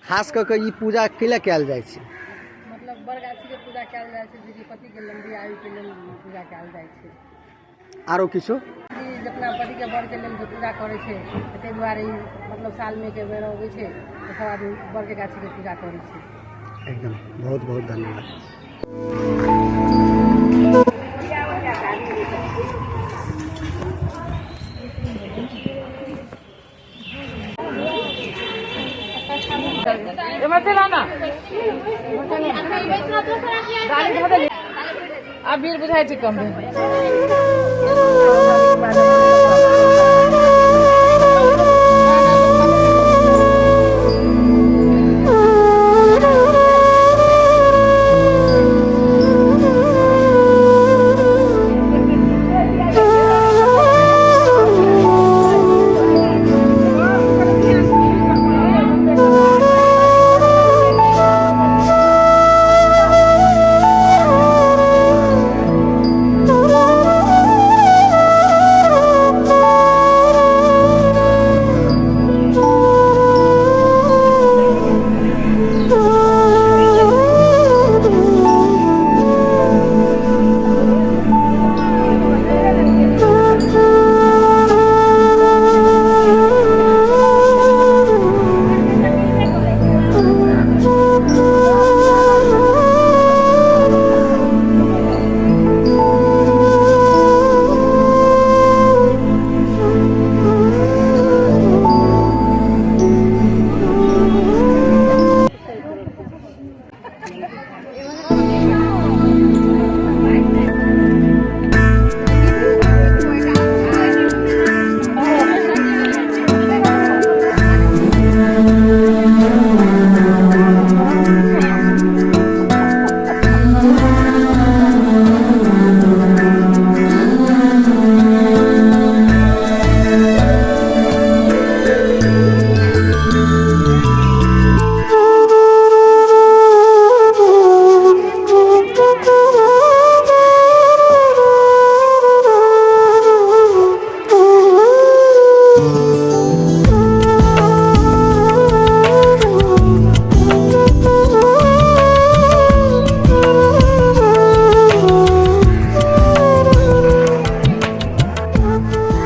खास कऽ कऽ ई पूजा कैला कयल जाइ छै? मतलब बरगाछीके पूजा कयल जाइ छै जेकि पतिके लम्बी आयुके लेल पूजा कयल जाइ छै। आरो किछो? ई अपना पतिके बरके लेल जे पूजा करै छै, ताहि दुआरे ई मतलब सालमे एक बेर अबै छै तऽ सब आदमी बरके गाछीके पूजा करै छै। एकदम, बहुत बहुत धन्यवाद। आब भीड़ बुझाइ छै कम भेल।